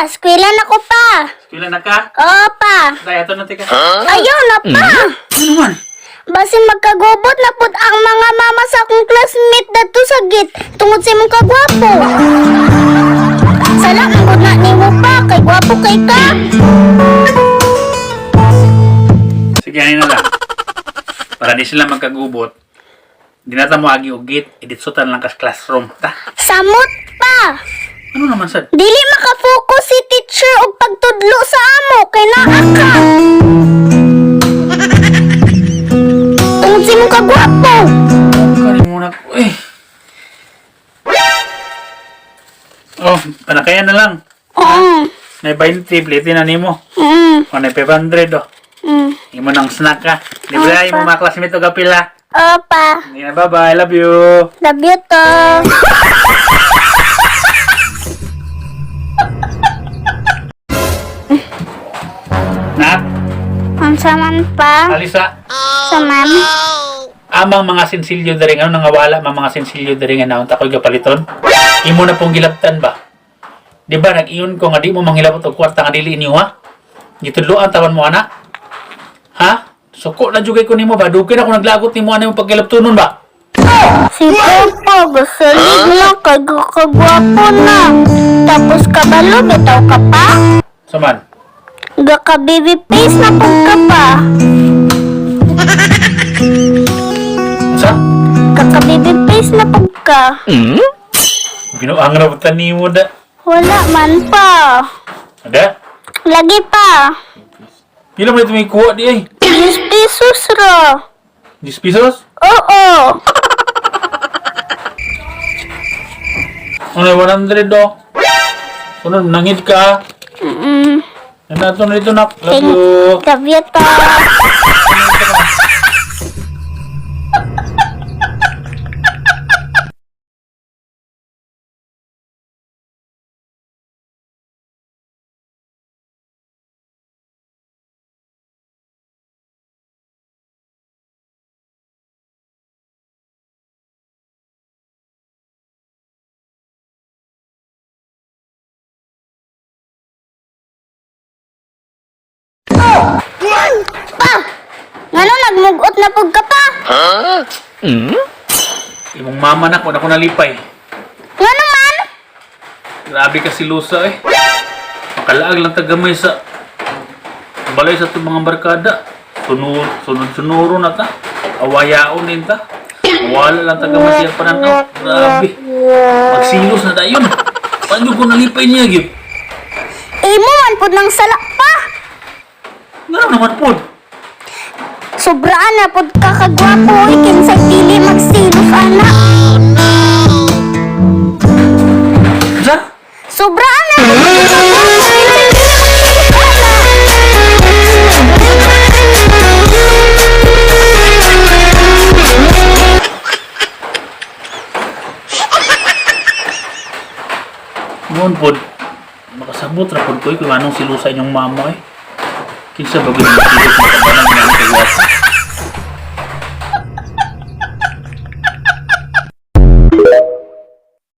Eskwela na ko pa. Eskwela na ka? Oo pa. Daya to na tika. Ayaw na pa. Ano man? Basin magkagubot na pud ang mga mama sa akong classmate dadto sa gate tungod sa imong kagwapo. Sala man gud na nimo pa kay gwapo kay ka. Sige, ano na lang. Para di sila magkagubot, di na ta mo agi og gate, iditsutan lang kas classroom. Ta. Samot pa. Ano naman sad? Dili makafocus si teacher og pagtudlo sa amo kay naa ka. Tungod sa imong kagwapo. Kani muna ko eh. Oh, panakayan na lang. Oo. May 20, plate na nimo. O, may 500 oh. Imo nang snack ka. Libre Opa. ay mo mga classmate og apila. Opa. Yeah, bye-bye. Love you. Love you to. Nak, Unsa man pa? Alisa. Sa man? Amang mga sinsilyo diri ano nangawala mang mga sinsilyo diri nga naon ta ko'y gapaliton. Imo na pong gilaptan ba? Di ba nag-iyon ko nga di mo manghilabot og kwarta nga dili inyo ha? Gitudloan tawan mo ana? Ha? Suko na jugay ko nimo ba? Dugay na ko naglagot nimo ana imong paggilaptunon ba? Si Popo, gusulig na kay kagwapo na. Tapos kabalo, bitaw ka pa. Saman. Gaka baby face na pud ka pa. Sa? Gaka baby face na pud ka. Binuang na buta nimo da. Wala man pa. Ada? Lagi pa. Pila man ito may kuha di ay? 10 pesos ra. 10 pesos? Oo. Ano, 100 do. Ano, nangit ka. Ano na ito na dito, nak. Love you. Love you to. Pa! Ngano nagmugot na pud ka pa? Imong mama na, kung ako nalipay. Ngano man? Grabe ka si Lusa eh. Makalaag lang tagamay sa balay sa itong mga barkada. Sunod, sunod-sunuro na ta. Awayaon din ta. Wala lang tagamay siya pananaw. Grabe. Magsilos na tayo. Paano ko nalipay niya, Gib? Imo man pud nang sala pa. Nga naman po. Sobraan na pud ka kagwapo oy kinsay dili magsilos ana. Sa? Sobraan na pud ka kagwapo kinsay dili magsilos ana. Noon po, makasabot ra po ko eh, kung anong silusa inyong mama eh. Kinsa ba gud ang silos makabanang nga kay Wapo?